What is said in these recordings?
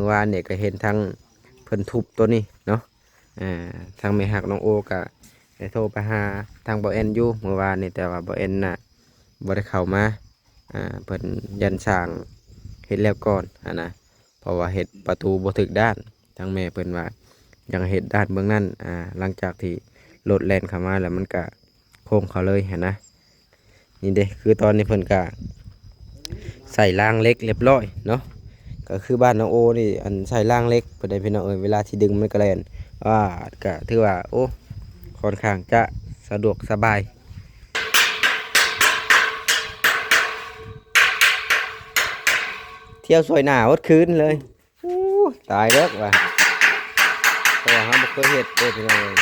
ມື້ວານນີ້ກໍເຫັນທາງເພິ່ນທຸບໂຕນີ້ເນາະ ອ່າ ທາງແມ່ຮັກນ້ອງໂອກໍໄດ້ໂທໄປຫາທາງບ່າວແອນຢູ່ມື້ວານນີ້ ແຕ່ວ່າບ່າວແອນນະບໍ່ໄດ້ເຂົ້າມາ ອ່າ ເພິ່ນຢ້ານຊ່າງເຮັດແລ້ວກ່ອນຫັ້ນນະ ເພາະວ່າເຮັດປະຕູບໍ່ຖືກດ້ານ ທາງແມ່ເພິ່ນວ່າຍັງເຮັດດ້ານເບື້ອງນັ້ນ ອ່າ ຫຼັງຈາກທີ່ລົດແລ່ນເຂົ້າມາແລ້ວມັນກະໂຄ້ງເຂົ້າເລີຍຫັ້ນນະ. ນີ້ເດ້ ຄືຕອນນີ້ເພິ່ນກະໃສ່ລາງເຫຼັກລຽບຮ້ອຍເນາະ ກະຄືບ້ານນ້ອງໂອນີ້ ອັນໃສ່ລາງເຫຼັກເພິ່ນເດ້ພີ່ນ້ອງເອີຍ ເວລາທີ່ດຶງມັນກະແລ່ນ ອ່າ ກະຖືວ່າ ໂອ້ ຄ່ອນຂ້າງຈະສະດວກສະບາຍ. ທ່ຽວຊ່ວຍໜ້າໝົດຄືນເລີຍ. ໂອ້ ຕາຍເດີວ່າ ເພາະວ່າເຮົາບໍ່ເຄີຍເຮັດເດ້ພີ່ນ້ອງເອີຍ.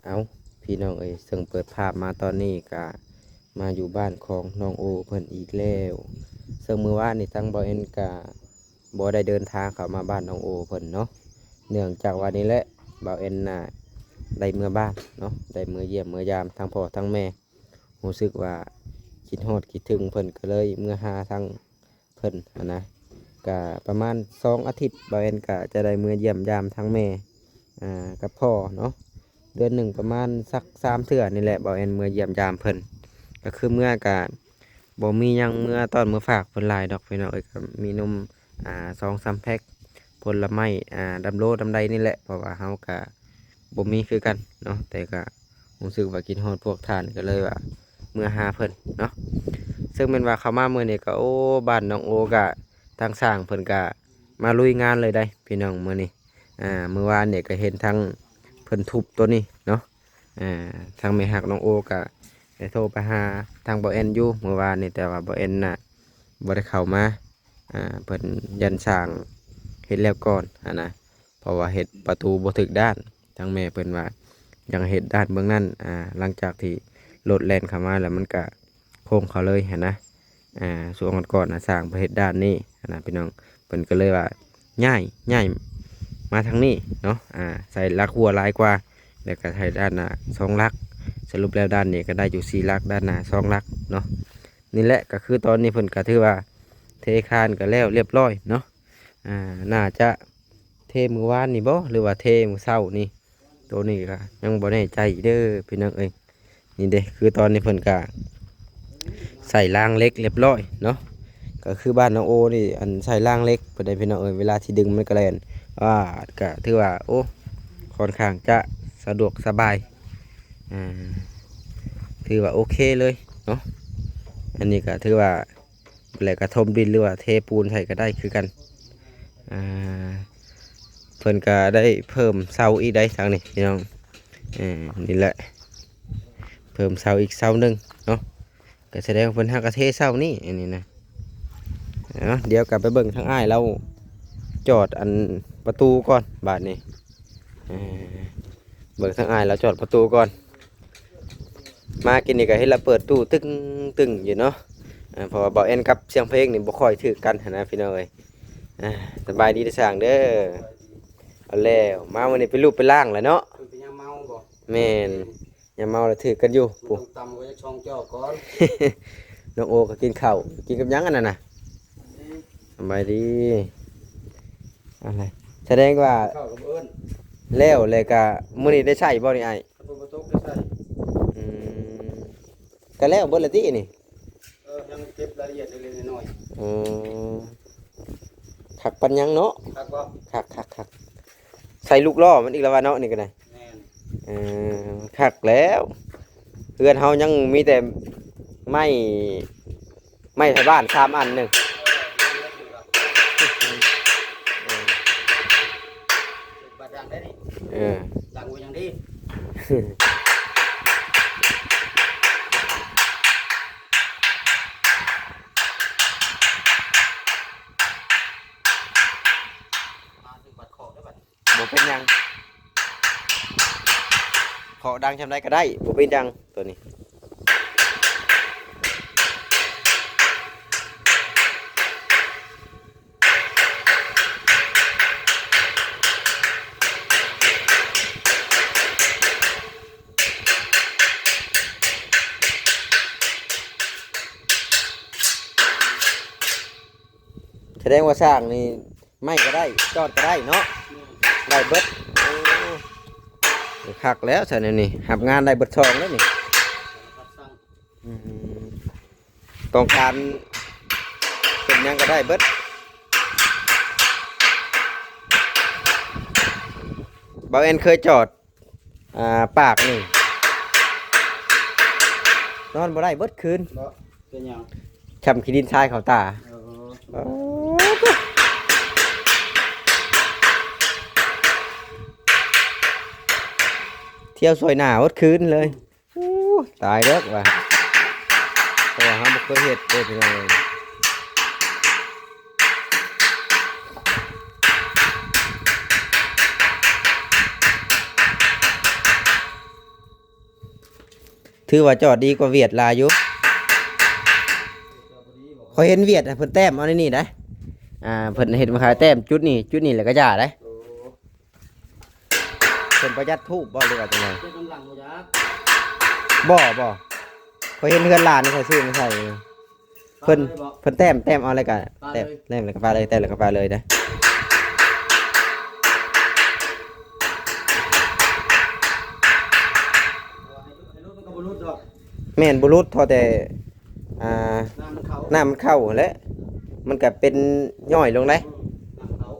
ເອົາ ພີ່ນ້ອງເອີຍ ເຊິ່ງເປີດພາບມາຕອນນີ້ກະມາຢູ່ບ້ານຂອງນ້ອງໂອເພິ່ນອີກແລ້ວ ເຊິ່ງມື້ວານນີ້ທາງບ່າວແອນກະບໍ່ໄດ້ເດີນທາງເຂົ້າມາບ້ານນ້ອງໂອເພິ່ນເນາະ ເນື່ອງຈາກວ່ານີ້ແຫຼະ ບ່າວແອນນະໄດ້ເມືອບ້ານເນາະ ໄດ້ເມືອຢ້ຽມເມືອຢາມທັງພໍ່ທັງແມ່ ຮູ້ສຶກວ່າຄິດຮອດຄິດເຖິງເພິ່ນ ກະເລີຍເມືອຫາທາງ ເພິ່ນຫັ້ນນະ ກະປະມານສອງອາທິດ ບ່າວແອນກະຈະໄດ້ເມືອຢ້ຽມຢາມທາງແມ່ ອ່າ ກັບພໍ່ເນາະ ເດືອນໜຶ່ງປະມານສັກສາມເທື່ອນີ້ແຫຼະ ບ່າວແອນເມືອຢ້ຽມຢາມເພິ່ນ ກະຄືເມືອກະບໍ່ມີຫຍັງເມືອຕ້ອນເມືອຝາກເພິ່ນຫຼາຍດອກພີ່ນ້ອງເອີຍ ກະມີນົມ ອ່າ ສອງສາມແພັກ ຜົນລະໄມ້ ອ່າ ດຳໂລດຳໃດນີ້ແຫຼະ ເພາະວ່າເຮົາກະ ບໍ່ມີຄືກັນເນາະ ແຕ່ກະຮູ້ສຶກວ່າຄິດຮອດພວກທ່ານ ກໍເລີຍວ່າເມືອຫາເພິ່ນເນາະ ເຊິ່ງແມ່ນວ່າເຂົ້າມາມື້ນີ້ກໍ ໂອ້ ບ້ານນ້ອງໂອກະ ທາງຊ່າງເພິ່ນກະມາລຸຍງານເລີຍໄດ໋ພີ່ນ້ອງມື້ນີ້ ອ່າ ມື້ວານນີ້ກໍເຫັນທາງເພິ່ນທຸບໂຕນີ້ເນາະ ອ່າ ທາງແມ່ຮັກນ້ອງໂອກະໄດ້ໂທໄປຫາທາງບ່າວແອນຢູ່ມື້ວານນີ້ ແຕ່ວ່າບ່າວແອນນະບໍ່ໄດ້ເຂົ້າມາ ອ່າ ເພິ່ນຢ້ານຊ່າງເຮັດແລ້ວກ່ອນຫັ້ນນະ ເພາະວ່າເຮັດປະຕູບໍ່ຖືກດ້ານ ທາງແມ່ເພິ່ນວ່າຍັງເຮັດດ້ານເບື້ອງນັ້ນ ອ່າ ຫຼັງຈາກທີ່ລົດແລ່ນເຂົ້າມາແລ້ວມັນກະໂຄ້ງເຂົ້າເລີຍຫັ້ນນະ ອ່າ ຊ່ວງກ່ອນໆນະ ຊ່າງເພິ່ນເຮັດດ້ານນີ້ຫັ້ນນະພີ່ນ້ອງ ເພິ່ນກໍເລີຍວ່າຍ້າຍ ຍ້າຍມາທາງນີ້ເນາະ ອ່າ ໃສ່ຫຼັກຫົວຫຼາຍກວ່າ ແລ້ວກໍໃຫ້ດ້ານໜ້າສອງຫຼັກ ສະຫຼຸບແລ້ວດ້ານນີ້ກໍໄດ້ຢູ່ສີ່ຫຼັກ ດ້ານໜ້າສອງຫຼັກເນາະ ນີ້ແຫຼະ ກໍຄືຕອນນີ້ເພິ່ນກໍຖືວ່າເທຄານກໍແລ້ວລຽບຮ້ອຍເນາະ ອ່າ ໜ້າຈະເທມື້ວານນີ້ບໍ ຫຼືວ່າເທມື້ເຊົ້ານີ້ ໂຕນີ້ກໍຍັງບໍ່ແນ່ໃຈເດີພີ່ນ້ອງເອີຍ. ນີ້ເດ້ ຄືຕອນນີ້ເພິ່ນກະໃສ່ລາງເຫຼັກລຽບຮ້ອຍເນາະ ກໍຄືບ້ານນ້ອງໂອນີ້ ອັນໃສ່ລາງເຫຼັກເພິ່ນໄດ້ພີ່ນ້ອງເອີຍ ເວລາທີ່ດຶງມັນກະແລ່ນ ອ່າ ກະຖືວ່າ ໂອ້ ຄ່ອນຂ້າງຈະສະດວກສະບາຍ ອ່າ ຖືວ່າໂອເຄເລີຍເນາະ. ອັນນີ້ກະຖືວ່າ ແລ້ວກະຖົມດິນ ຫຼືວ່າເທປູນໃສ່ກະໄດ້ຄືກັນ ອ່າ ເພິ່ນກະໄດ້ເພີ່ມເສົາອີກໄດ໋ທາງນີ້ພີ່ນ້ອງ ເອີ ນີ້ແຫຼະ ເພີ່ມເສົາອີກເສົາໜຶ່ງເນາະ ກະສະແດງວ່າເພິ່ນຫາກະເທເສົານີ້ ອັນນີ້ນະ ເອົາ ດຽວກະໄປເບິ່ງທາງອ້າຍລາວຈອດອັນປະຕູກ່ອນບາດນີ້ ເອີ ເບິ່ງທາງອ້າຍລາວຈອດປະຕູກ່ອນ. ມາກິນນີ້ກໍເຫັນລາວເປີດຕູ້ຕຶ້ງຕຶ້ງຢູ່ເນາະ ເພາະວ່າບ່າວແອນກັບສຽງເພງນີ້ບໍ່ຄ່ອຍຖືກກັນຫັ້ນນະພີ່ນ້ອງເອີຍ. ສະບາຍດີເດີຊ່າງເດີ. ເອົາແລ້ວ ມາມື້ນີ້ເປັນຮູບເປັນຮ່າງແລ້ວເນາະ. ເປັນຍາເມົາບໍ່? ແມ່ນ ຍາເມົາລະຖືກກັນຢູ່ພຸ້ນ. ຕ້ອງຕຳກໍຈັກສອງຈອກກ່ອນ. ນ້ອງໂອກໍກິນເຂົ້າ ກິນກັບຫຍັງອັນນັ້ນນະ? ສະບາຍດີ. ອັນໃດ ສະແດງວ່າ ເຂົ້າກັບເອີ້ນ ແລ້ວ ແລ້ວກະມື້ນີ້ໄດ້ໃຊ້ບໍ່ນີ້ອ້າຍ? ຝົນບໍ່ຕົກໄດ້ໃຊ້. ອືມ ກະແລ້ວເບິດລະຕິນີ້? ເອີ ຍັງເກັບລາຍລະອຽດເລັກໆນ້ອຍໆ. ເອີ ຄັກປານຫຍັງເນາະ. ຄັກບໍ່? ຄັກໆໆ ໃສ່ລູກລໍ້ມັນອີກແລ້ວວ່າເນາະ ນີ້ກໍໄດ້. ແມ່ນ. ເອີ ຄັກແລ້ວ ເຮືອນເຮົາຍັງມີແຕ່ໄມ້ ໄມ້ໄທບ້ານສາມອັນໜຶ່ງ. ບາດດັງໄດ້ນີ້. ເອີ ດັງບໍ່ຍັງດີ. ມາຖືກບາດຄອເດີບັດ. ບໍ່ເປັນຫຍັງ ເຄາະດັງຊ່ຳໃດກໍໄດ້ ບໍ່ເປັນຫຍັງໂຕນີ້. ດງວ່າຊ່າງນີ້ໄມ້ກໍໄດ້ ຈອດກໍໄດ້ເນາະ ໄດ້ເບິດ. ໂອ້ ຄັກແລ້ວຊັ້ນແນວນີ້ ຮັບງານໄດ້ເບິດຊ່ອງແລ້ວນີ້. ອືມ ຕ້ອງການເປັນຫຍັງກໍໄດ້ເບິດ. ບ່າວແອນເຄີຍຈອດ ອ່າ ປາກນີ້ ນອນບໍ່ໄດ້ເບິດຄືນ. ເນາະ ເປັນຫຍັງ? ຊ້ຳຂີ້ດິນຊາຍເຂົ້າຕາ. ເອີ ເອີ ທ່ຽວຊ່ອຍໜ້າເບິດຄືນເລີຍ. ອູ້ ຕາຍເດີວ່າ ເພາະວ່າເຮົາບໍ່ເຄີຍເຮັດເດ້ພີ່ນ້ອງເອີຍ. ຖືວ່າຈອດດີກວ່າຫວຽດຫຼາຍຢູ່. ຂ້ອຍເຫັນຫວຽດນະ ເພິ່ນແຕ້ມເອົາໃນນີ້ໄດ໋. ອ່າ ເພິ່ນເຮັດມາຂາຍແຕ້ມຈຸດນີ້ ຈຸດນີ້ ແລ້ວກໍຢ່າໄດ໋. ເພິ່ນປະຢັດທູບບໍ່ ຫຼືວ່າຈັ່ງໃດ? ເຮັດນຳຫຼັງບໍ່ຈັກ. ບໍ່ ບໍ່ ຂ້ອຍເຫັນເຮືອນຫຼານຂ້ອຍຊື້ມາໃສ່. ເພິ່ນ ປະເລີຍບໍ່? ເພິ່ນແຕ້ມ ແຕ້ມເອົາແລ້ວກໍ ປະເລີຍ ແຕ້ມ ແຕ້ມແລ້ວກໍປະເລີຍ ແຕ້ມແລ້ວກໍປະເລີຍເດ້. ໃຫ້ຫຼຸດ ໃຫ້ຫຼຸດມັນກໍບໍ່ຫຼຸດດອກ. ແມ່ນ ບໍ່ຫຼຸດ ເທົ່າແຕ່ ອ່າ ນ້ຳມັນເຂົ້າ ນ້ຳມັນເຂົ້າຫັ້ນແຫຼະ ມັນກໍເປັນຍ້ອຍລົງໄດ໋. ອືມ ນ້ຳເຂົ້າ.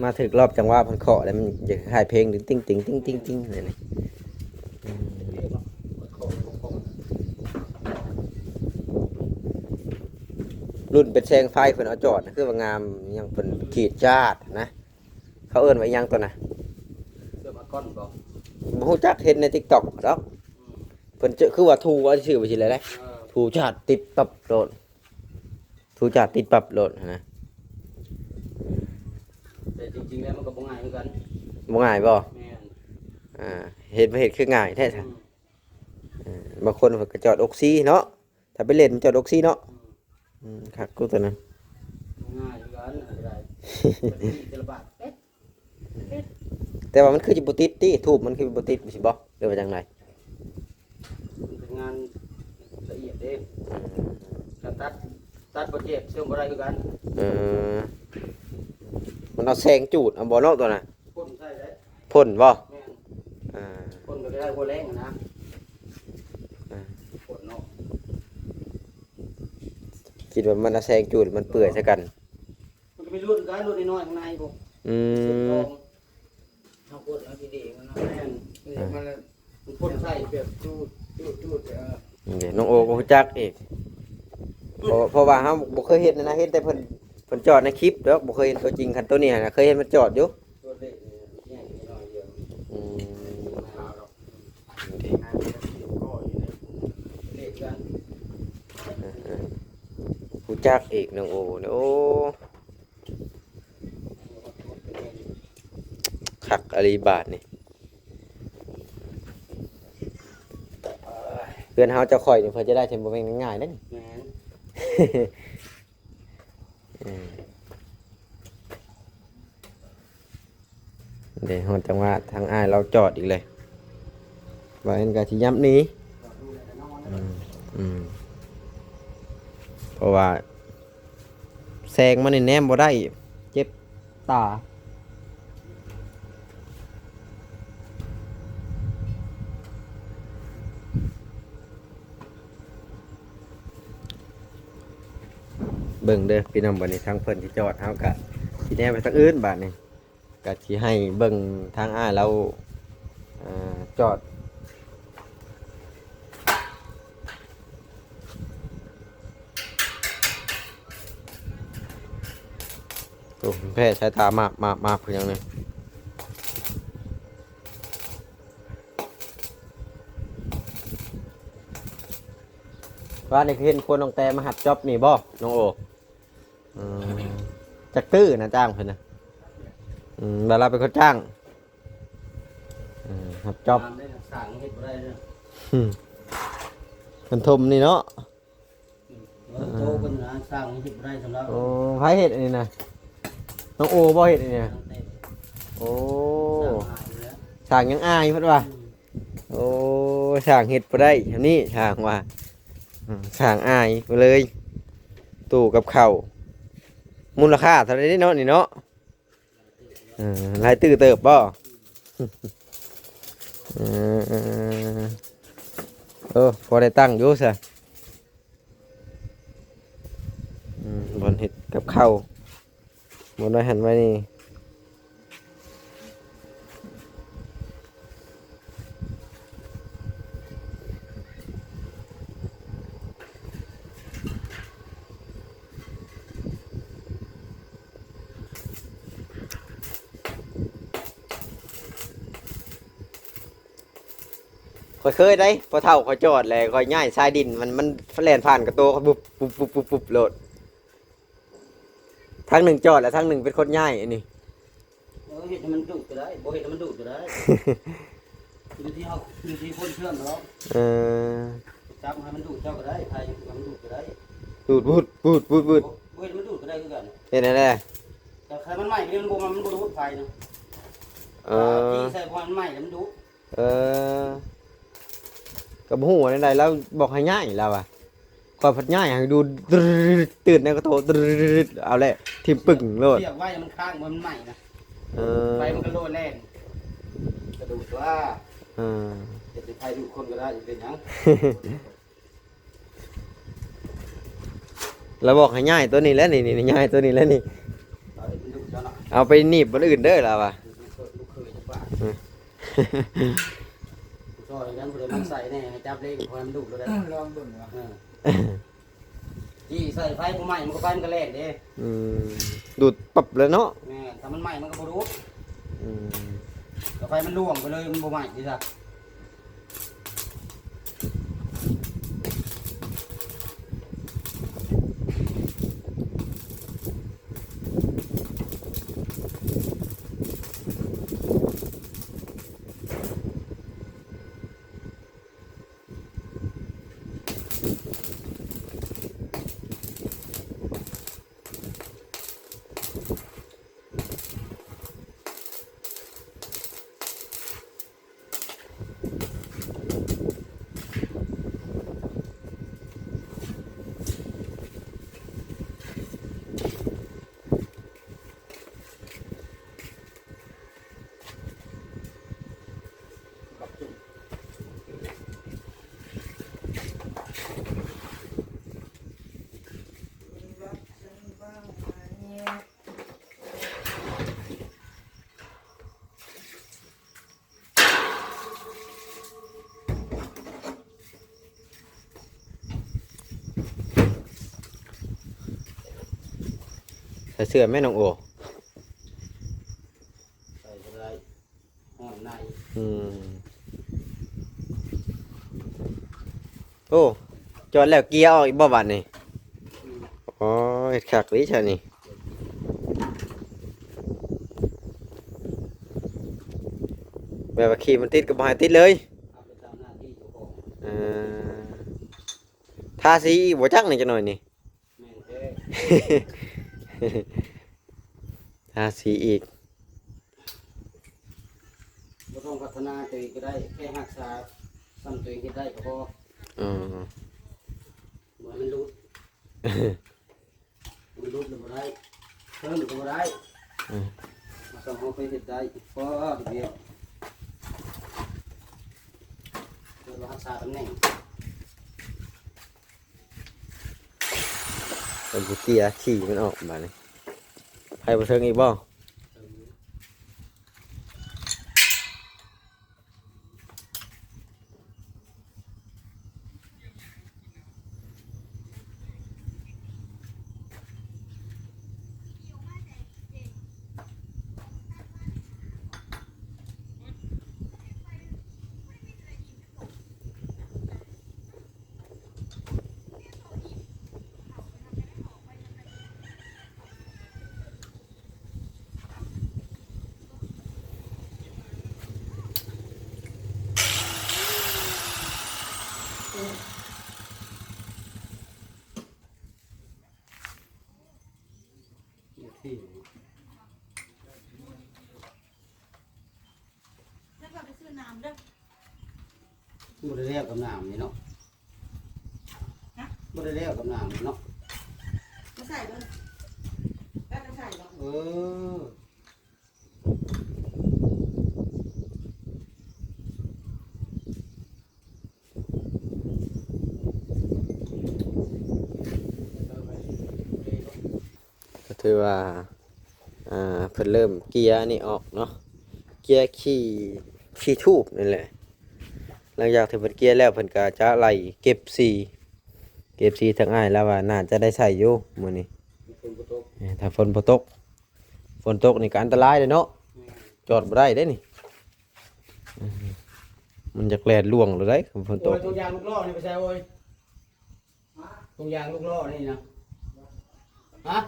ມາຖືກລອບຈັງຫວະເພິ່ນເຄາະແລ້ວ ມັນຈະຄ້າຍເພງ ຕິງຕິງ ຕິງຕິງ ຕິງຕິງ ນີ້ ອືມ ລຸ້ນເປັນແສງໄຟເພິ່ນເອົາຈອດນະ ຄືວ່າງາມ. ຫຍັງ ເພິ່ນຂີດຈາດນະ ເຂົາເອີ້ນວ່າອີ່ຫຍັງຕົວນະ? ເຄື່ອງອາກອນບໍ່? ບໍ່ຮູ້ຈັກ ເຫັນໃນຕິກຕັອກດອກ. ອືມ ເພິ່ນຈະ ຄືວ່າຖູເອົາຊື່ໄປຊີ້ແຫຼະເດ້. ເອີ ຖູຈາດຕິດປັບໂລດ ຖູຈາດຕິດປັບໂລດຫັ້ນນະ. ແຕ່ຈິງໆແລ້ວມັນກໍບໍ່ງ່າຍຄືກັນ. ບໍ່ງ່າຍບໍ່? ແມ່ນ. ອ່າ ເຮັດ ເຮັດຄືງ່າຍແທ້. ອືມ ເອີ ບາງຄົນເພິ່ນກໍຈອດອົກຊີເນາະ ຖ້າໄປເລ່ນຈອດອົກຊີເນາະ. ອືມ ອືມ ຄັກກູຕົວນັ້ນ ງ່າຍຄືກັນ ອັນນີ້ກໍໄດ້ ແຕ່ລະບາດເປັດ ເປັດ ແຕ່ວ່າມັນຄືຊິບໍ່ຕິດຕິ ທູບມັນຄືບໍ່ຕິດຊິບໍ່ ຫຼືວ່າຈັ່ງໃດ? ມັນເປັນງານລະອຽດເດ້. ອືມ ການຕັດ ຕັດບໍ່ເຈັບ ເຊື່ອມບໍ່ໄດ້ຄືກັນ. ເອີ ມັນເອົາແສງຈູດເອົາບໍ່ເນາະຕົວນັ້ນ? ພົ່ນໃສ່ໄດ້. ພົ່ນບໍ່? ແມ່ນ. ອ່າ ພົ່ນກໍໄດ້ຫົວແລງນະ. ອ່າ ພົ່ນເນາະ. ຄິດວ່າມັນເອົາແສງຈູດ ມັນເປື່ອຍໃສ່ກັນ. ມັນກໍມີລຸ້ນກັນ ລຸ້ນນ້ອຍໆຂ້າງໃນພຸ້ນ. ອືມ ເຮົາກົດເອົາດີໆມັນເນາະ. ແມ່ນ. ອ່າ ມັນ ມັນພົ່ນໃສ່ແບບຈູດ ຈູດ ຈູດ. ເອີ ນີ້ເດ້ ນ້ອງໂອກໍຮູ້ຈັກອີກ. ເພາະ ເພາະວ່າເຮົາບໍ່ເຄີຍເຫັນນະ ເຫັນແຕ່ເພິ່ນ ເພິ່ນຈອດໃນຄລິບດອກ ບໍ່ເຄີຍເຫັນຕົວຈິງ. ຄັນຕົວນີ້ຫັ້ນນະ ເຄີຍເຫັນມັນຈອດຢູ່. ອືມ ເອີ ເອີ ຮູ້ຈັກອີກນ້ອງໂອ. ໂອ້ ຄັກອີ່ຫຼີບາດນີ້. ເຮືອນເຮົາເຈົ້າຂ້ອຍນີ້ ເພິ່ນຈະໄດ້ ບໍ່ແມ່ນງ່າຍເດ້. ແມ່ນ. ເອີ ເດ້ ຮອດຈັງຫວະທາງອ້າຍລາວຈອດອີກເລີຍ. ວ່າເຫັນກໍຊິຫຍັບໜີ. ອືມ ອືມ ເພາະວ່າແສງມັນນີ້ແນມບໍ່ໄດ້ ເຈັບຕາ. ເບິ່ງເດີພີ່ນ້ອງ ບາດນີ້ທາງເພິ່ນຊິຈອດ ເຮົາກະຊິແນມໄປທາງອື່ນ. ບາດນີ້ກະຊິໃຫ້ເບິ່ງທາງອ້າຍລາວ ເອີ ຈອດ. ໂອ້ ແຜ່ສາຍຕາມາບໆໆ ຄືຫຍັງນີ້. ວ່ານີ້ຄືເຫັນຄົນນ້ອງແຕມາຮັບຈ໊ອບນີ້ບໍ່ນ້ອງໂອ? ອືມ ຈັກຕື້ນະຈ້າງເພິ່ນນະ? ອືມ ວ່າລາວເປັນຄົນຈ້າງ. ຮັບຈ໊ອບ ງາມເດ້ ສ້າງເຮັດບໍ່ໄດ້ເດີ ມັນຖົມນີ້ເນາະ ອືມ ເອີ ໂຕເພິ່ນນະ ສ້າງເຮັດບໍ່ໄດ້ສຳລັບ ໂອ້ ໃຜເຮັດອັນນີ້ນະ ນ້ອງໂອບໍ່ເຮັດອັນນີ້ນະ ໂອ້ ສ້າງອາຍຢູ່ແລ້ວ ສ້າງຍັງອາຍເພິ່ນວ່າ ອືມ ໂອ້ ຊ່າງເຮັດບໍ່ໄດ້ ອັນນີ້ຊ່າງວ່າ ອືມ ຊ່າງອາຍໄປເລີຍ ຕູ້ກັບເຂົ້າ ມູນລະຄ່າເທົ່າໃດເນາະນີ້ເນາະ ເອີ ຫຼາຍຕື້ເຕີບບໍ່ ເອີ ເອີ ພໍໄດ້ຕັ້ງຢູ່ຊະ ອືມ ບ່ອນເຮັດກັບເຂົ້າ ບ່ອນໄວ້ຫັ້ນໄວ້ນີ້ ຂ້ອຍເຄີຍໄດ໋ ພໍ່ເຖົ້າຂ້ອຍຈອດແລ້ວ ຂ້ອຍຍ້າຍສາຍດິນ ມັນ ມັນແລ່ນຜ່ານກະໂຕຂ້ອຍ ປຸບ ປຸບ ປຸບ ປຸບ ປຸບໂລດ ທາງໜຶ່ງຈອດ ແລ້ວທາງໜຶ່ງເປັນຄົນຍ້າຍອັນນີ້ ເອີ ເຮັດໃຫ້ມັນດູດກໍໄດ້ ບໍ່ເຮັດໃຫ້ມັນດູດກໍໄດ້ ຢູ່ທີ່ເຮົາ ຢູ່ທີ່ຄົນເຊື່ອມເນາະ ເອີ ຈັບໃຫ້ມັນດູດເຈົ້າກໍໄດ້ ໃຜໃຫ້ມັນດູດກໍໄດ້ ດູດ ບູດ ບູດ ບູດ ບໍ່ ບໍ່ເຮັດໃຫ້ມັນດູດກໍໄດ້ຄືກັນ ເຮັດແນວໃດ ແຕ່ຄັນມັນໄໝ້ນີ້ມັນບໍ່ ມັນບໍ່ດູດໄຟນະ ເອີ ທີ່ໃສ່ພໍມັນໄໝ້ແລ້ວມັນດຸ ເອີ ກໍບໍ່ຮູ້ວ່າແນວໃດ ລາວບອກໃຫ້ຍ້າຍ ລາວວ່າ ຂ້ອຍພັດຍ້າຍໃຫ້ດູດ ຕື່ນໃນກະໂຕ ເອົາແຫຼະ ຖິ້ມປຶ້ງໂລດ ສຽບໄວ້ໃຫ້ມັນຄ້າງ ບໍ່ໃຫ້ມັນໄໝ້ນະ ເອີ ໄຟມັນກໍໂລດແລ່ນ ກະດູດຕົວະ ເອີ ເຮັດໃຫ້ໄຟດູດຄົນກໍໄດ້ ເປັນຫຍັງ? ລາວບອກໃຫ້ຍ້າຍໂຕນີ້ແຫຼະນີ້ ນີ້ ນີ້ ຍ້າຍໂຕນີ້ແຫຼະນີ້ ເອົາໄປໜີບບ່ອນອື່ນເດີລາວວ່າ ລູກເຂີຍຈະບາດ ອືມ ຜູ້ຊ່ອຍກັນ ຜູ້ໃດມັກໃສ່ແດ່ ໃຫ້ຈັບເລງ ຂໍໃຫ້ມັນດູດໂລດເດີ ລອງເບິ່ງວ່າ ເອີ ຈີ່ໃສ່ໄຟບໍ່ໄໝ້ ມັນກໍໄຟມັນກໍແລ່ນເດ້ ອືມ ດູດປັບເລີຍເນາະ ແມ່ນ ຖ້າມັນໄໝ້ມັນກໍບໍ່ດູດ ອືມ ກໍໄຟມັນລ່ວງໄປເລີຍ ມັນບໍ່ໄໝ້ຕິຊະ. ໃສ່ເສື້ອແມ່ນ້ອງໂອ ໃສ່ບໍ່ໄດ້ ຮ້ອນໃນ ອືມ ໂອ້ ຈອດແລ້ວເກຍອອກອີກບໍ່ບາດນີ້? ອືມ ອໍ ເຮັດຄັກເລີຍຊະນີ້ ແບບວ່າຂີ່ມັນຕິດກໍບໍ່ໃຫ້ຕິດເລີຍ ເອີ ທາສີອີກບໍ່ຈັກນີ້ຈັກໜ້ອຍນີ້ ແມ່ນແທ້ ທາສີອີກ ບໍ່ຕ້ອງພັດທະນາຕົວເອງກໍໄດ້ ແຄ່ຮັກສາສ່ຳຕົວເອງເຮັດໄດ້ກໍພໍ ອືມ ບໍ່ໃຫ້ມັນຫຼຸດ ມັນຫຼຸດແລ້ວບໍ່ໄດ້ ເພີ່ມກໍບໍ່ໄດ້ ອືມ ເຮົາຕ້ອງເຮົາໄປເຮັດໄດ້ ພໍດຽວ ເພື່ອຮັກສາຕຳແໜ່ງ. ເປັນຜູ້ເກຍຂີ່ມັນອອກບາດນີ້ ໃຜບໍ່ເທິງອີກບໍ່? ເ ບໍ່ໄດ້ແລ້ວກັບນ້ຳນີ້ເນາະ ຮະ? ບໍ່ໄດ້ແລ້ວກັບນ້ຳນີ້ເນາະ ມາໃສ່ເບິ່ງ ກັດມາໃສ່ເບິ່ງ ເອີ. ກໍຖືວ່າ ອ່າ ເພິ່ນເລີ່ມເກຍນີ້ອອກເນາະ ເກຍຂີ້ ຂີ້ທູບນີ້ແຫຼະ ຫຼັງຈາກທີ່ເພິ່ນເກຍແລ້ວ ເພິ່ນກໍຈະໄລ່ເກັບສີ ເກັບສີ. ທາງອ້າຍລາວວ່າໜ້າຈະໄດ້ໃຊ້ຢູ່ມື້ນີ້ ເອີ ຖ້າຝົນບໍ່ຕົກ ຝົນຕົກນີ້ກໍອັນຕະລາຍເດ້ເນາະ ແມ່ນ ຈອດບໍ່ໄດ້ເດ້ນີ້ ມັນຢາກແລ່ນລ່ວງໂລດໃດ໋ ຄັນຝົນຕົກ. ໂອ້ຍ ຖົງຢາງລູກລໍ້ນີ້ໄປໃສໂອ້ຍ? ຖົງຢາງລູກລໍ້ນີ້ນະ ຮະ?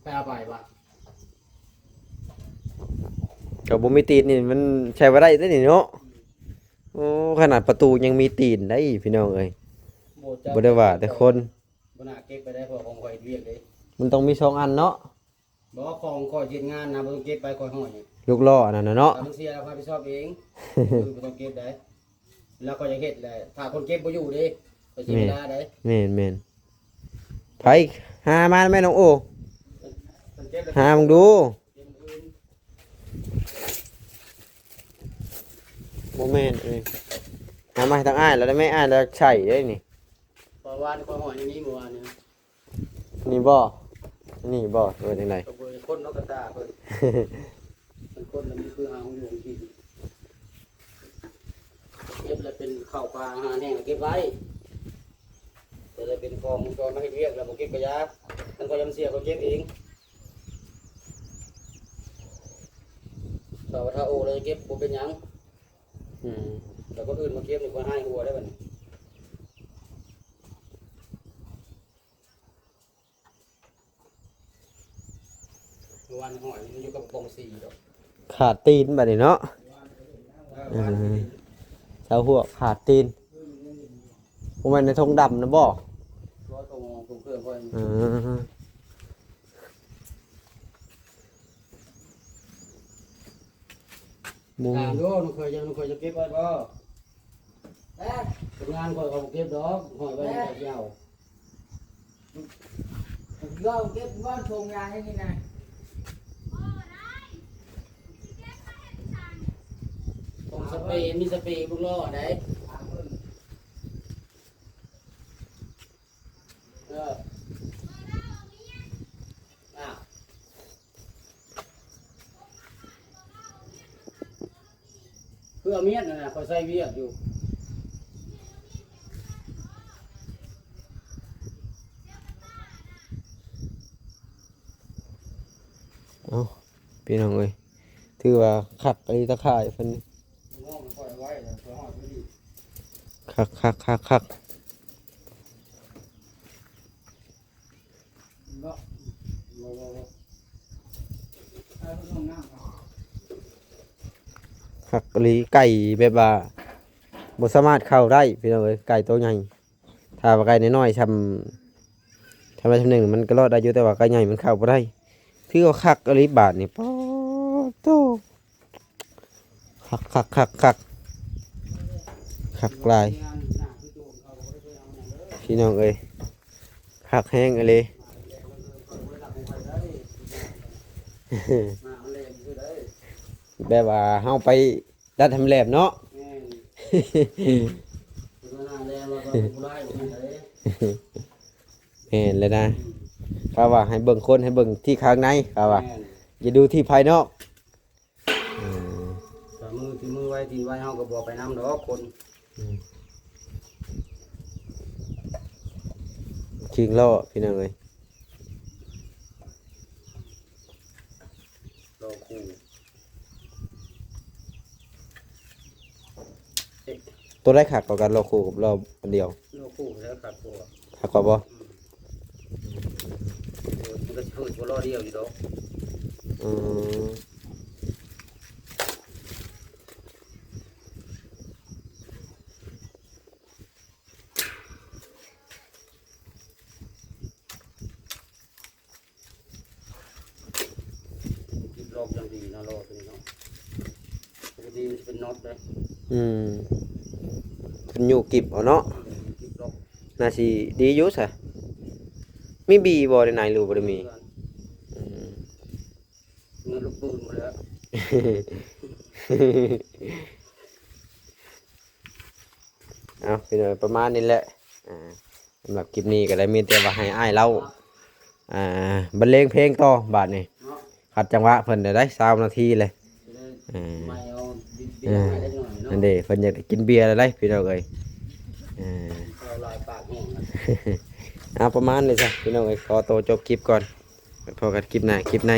ໃຜເອົາໄປວະ? ກໍບໍ່ມີຕີນນີ້ມັນໃຊ້ບໍ່ໄດ້ເດ້ນີ້ເນາະ. ໂອ້ ຂະໜາດປະຕູຍັງມີຕີນໄດ໋ ພີ່ນ້ອງເອີຍ ບໍ່ໄດ້ວ່າແຕ່ຄົນ. ບໍ່ໜ້າເກັບໄປໄດ້ ເພາະຂອງຂ້ອຍເຮັດວຽກເດ້ ມັນຕ້ອງມີສອງອັນເນາະ. ບໍ່ ຂອງຂ້ອຍເຮັດງານນະ ບໍ່ຕ້ອງເກັບໄປ ຂ້ອຍຫ້ອຍນີ້ ລູກລໍ້ອັນນັ້ນນະເນາະ ຖ້າມັນເສຍແລ້ວຮັບຜິດຊອບເອງ ເອີ ບໍ່ຕ້ອງເກັບໄດ້ ແລ້ວຂ້ອຍຢາກເຮັດແຫຼະ ຖ້າຄົນເກັບບໍ່ຢູ່ເດ້ ຂ້ອຍເສຍເວລາໄດ໋. ແມ່ນ ແມ່ນ ໃຜຫາມາແມ່ນ້ອງໂອ ຫາເບິ່ງດູ. ບໍ່ແມ່ນ ເອີຍ ຫາມາໃຫ້ທາງອ້າຍລາວໄດ້ແມ່ ອ້າຍລາວໃຊ້ເດ້ນີ້. ເພາະວ່າຂ້ອຍຫ້ອຍໃນນີ້ມື້ວານນີ້ ນີ້ບໍ່? ນີ້ບໍ່ ຫຼືວ່າຈັ່ງໃດ? ກໍບໍ່ໄດ້ຄົນເນາະ ກະຕາເພິ່ນ ມັນຄົນລະມີຄືຫາຂອງຢູ່ຂອງກິນ ເກັບແລ້ວເປັນເຂົ້າປາອາຫານແຫ້ງເກັບໄວ້ ແຕ່ລະເປັນຂອງ ຕອນມາເຮັດວຽກແລ້ວບໍ່ເກັບກະຢ່າ ຄັນຂ້ອຍຢາກເສຍຂ້ອຍເກັບເອງ. ຖ້າວ່າຖ້າໂອແລ້ວເກັບບໍ່ເປັນຫຍັງ ອືມ ແຕ່ຄົນອື່ນມາເກັບນີ້ຂ້ອຍຮ້າຍຫົວໄດ໋ບັດນີ້. ເມື່ອວານຫ້ອຍມັນຢູ່ກັບກະປ໋ອງສີດອກ ຂາດຕີນບັດນີ້ເນາະ. ເອີ ເອີ ຊາວຮວກຂາດຕີນ ບໍ່ແມ່ນໃນຖົງດຳນະບໍ່? ບໍ່ ຖົງ ຖົງເຄື່ອງຂ້ອຍ ເອີ ບໍ່ ຖາມດູ ນ້ອງເຂີຍ ນ້ອງເຂີຍຈະເກັບໄວ້ບໍ່? ເອີ ຄົນງານຂ້ອຍເຂົາບໍ່ເກັບດອກ ຫ້ອຍໄວ້ໃນເຂົາຊິເອົາ. ລອງເກັບບ່ອນຖົງຢາງໃຫ້ນີ້ນະ ຜົງສະເປ ມີສະເປບໍ່ລໍໄດ໋. ເອີ ອ້າວ ຄືເອົາມຽດນັ້ນນະ ຂ້ອຍໃສ່ວຽກຢູ່. ເອົ້າ ພີ່ນ້ອງເອີຍ ຖືວ່າຄັກອີ່ຫຼີຕາຂ່າຍເພິ່ນ ຄັກໆໆໆ. ຄັກອີ່ຫຼີ ໄກ່ແບບວ່າບໍ່ສາມາດເຂົ້າໄດ້ພີ່ນ້ອງເອີຍ ໄກ່ໂຕໃຫຍ່. ຖ້າວ່າໄກ່ນ້ອຍໆ ຊ່ຳ ຊ່ຳໃດຊ່ຳໜຶ່ງມັນກໍລອດໄດ້ຢູ່ ແຕ່ວ່າໄກ່ໃຫຍ່ມັນເຂົ້າບໍ່ໄດ້. ຖືວ່າຄັກອີ່ຫຼີບາດນີ້ ປາດໂທ້. ຄັກໆໆໆ ຄັກຫຼາຍພີ່ນ້ອງເອີຍ ຄັກແຮງອີ່ຫຼີ. ແບບວ່າເຮົາໄປດັດໃຫ້ມັນແຫຼມເນາະ. ແມ່ນ ເວລາແລ້ວເຮົາກໍບໍ່ໄດ້ ບໍ່ແມ່ນເດ້. ແມ່ນແລ້ວນະ ເຂົາວ່າໃຫ້ເບິ່ງຄົນ ໃຫ້ເບິ່ງທີ່ຂ້າງໃນ ເຂົາວ່າ ແມ່ນ ຢ່າດູທີ່ພາຍນອກ. ອືມ ຖ້າມື ທີ່ມືໄວຕີນໄວ ເຮົາກໍບໍ່ໄປນຳດອກຄົນ. ອືມ ຄີງລໍ້ພີ່ນ້ອງເອີຍ ລໍ້ຄູ່. ໂຕໃດຄັກກວ່າກັນ ລໍ້ຄູ່ກັບລໍ້ອັນດຽວ? ລໍ້ຄູ່ແລ້ວຄັກກວ່າ. ຄັກກວ່າບໍ່? ອືມ ມັນກໍຊິເຮີດກວ່າລໍ້ດຽວຢູ່ດອກ. ອືມ ຕິດລອກຢ່າງດີນະ ລໍ້ຕົວນີ້ເນາະ ປົກກະຕິມັນຊິເປັນນັອດເດ້. ອືມ ເພິ່ນຍູ້ກິບເອົາເນາະ ໜ້າຊິດີຢູ່ຊະ. ມີບີບໍ່ໃນນັ້ນ ຫຼືບໍ່ໄດ້ມີ? ອືມ ເງິນລູກປືນໝົດແລ້ວ. ເອົາ ພີ່ນ້ອງ ປະມານນີ້ແຫຼະ ອ່າ ສຳລັບຄລິບນີ້ກໍໄດ້ມີແຕ່ວ່າໃຫ້ອ້າຍລາວ ອ່າ ບັນເລງເພງຕໍ່ບາດນີ້ ຂັດຈັງຫວະເພິ່ນໄດ້ຊາວນາທີເລີຍ. ເອີ ນັ້ນເດ້ ເພິ່ນຢາກໄດ້ກິນເບຍແລ້ວໄດ໋ ພີ່ນ້ອງເອີຍ. ເອີ ເອົາປະມານນີ້ຊະ ພີ່ນ້ອງເອີຍ ຂໍໂຕຈົບຄລິບກ່ອນ ໄປພໍ້ກັນຄລິບໜ້າຄລິບໃນ.